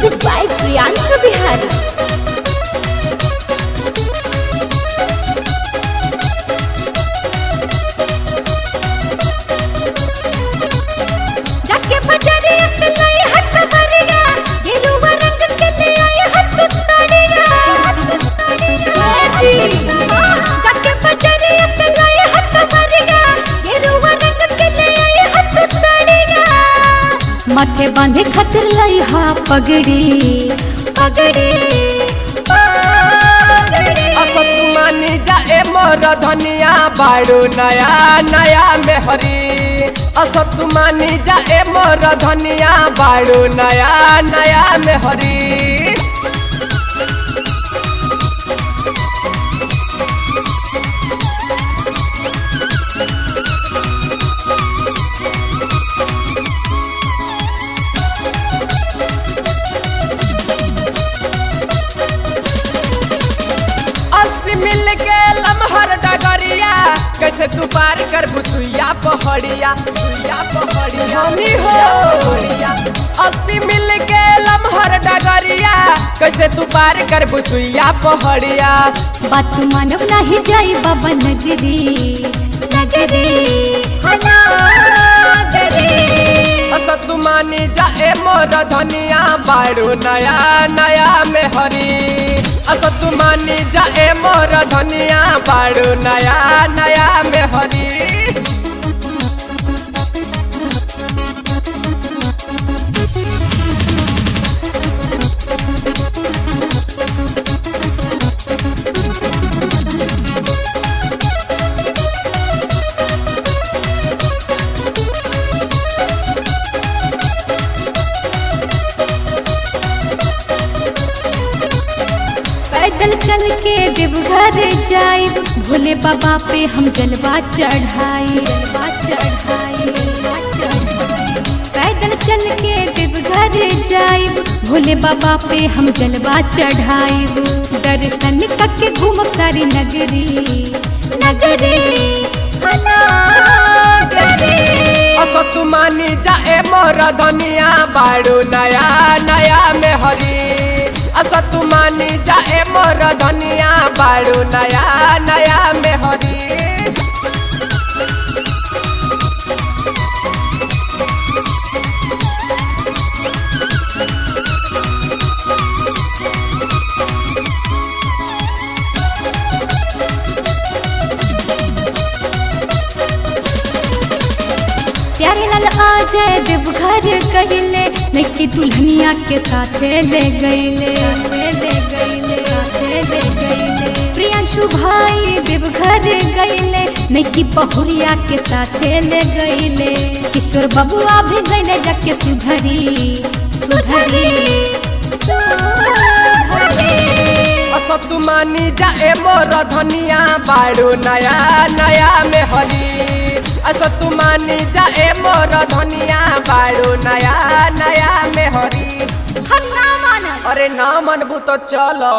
Music by Priyanshu Bihari. जाके बजरिया से लाई हट बरिया, गेरुआ रंग के ले आए हट साड़िया। ए जी, जाके बजरिया से लाई हट बरिया, गेरुआ रंग के ले आए हट साड़िया। माथे बांधे खातिर लाई हा पगड़ी, पगड़ी, पगड़ी। असत मानी जाए मोर धनिया बाड़ू नया नया मेहरी। असत मानी जाए मोर धनिया बाड़ू नया नया मेहरी। 80 मिल के लमहर डगरिया, कैसे तू पार कर भुसुइया पहड़िया, सुइया पहड़िया हमी हो। 80 मिल के लमहर डगरिया, कैसे तू पार कर भुसुइया पहड़िया। बात मानव नाही जाई बाबा नगरी, नगरी नगरी। असत मानी जाए मोर धनिया बाड़ू नया नया मेहरी। असत मानी जाए मोर धनिया बाड़ू नया नया मेहरी। पैदल चल के देवघर जाइब, भोले बाबा पे हम जलवा चढ़ाई, जलवा चढ़ाई, जलवा चढ़ाई। पैदल चल के देवघर जाइब, भोले बाबा पे हम जलवा चढ़ाइब। दर्शन करके घूमब सारी नगरी, नगरी नगरी। असत मानी जाए मोर धनिया बाड़ू नया नया मेहरी। असत मानी जाए मोर धनिया बाड़ू नया नया मेहरी। प्यारे लाल आ जाए देवघर कहिले, नक्की दुल्हनिया के साथे ले गईले, ले गईले, साथे ले गईले। प्रियांशु भाई देवघर गईले, नक्की बहुरिया के साथे ले गईले। किशोर बबुआ भी गईले जाके सुधरी, सुधरी, सुधरी। असत मानी जाए मोर धनिया बाड़ू नया नया मेहरी। असत मानी जाए मोर धनिया बाड़ू नया नया मेहरी। हम ना मानब। अरे ना मनबू तो चलो।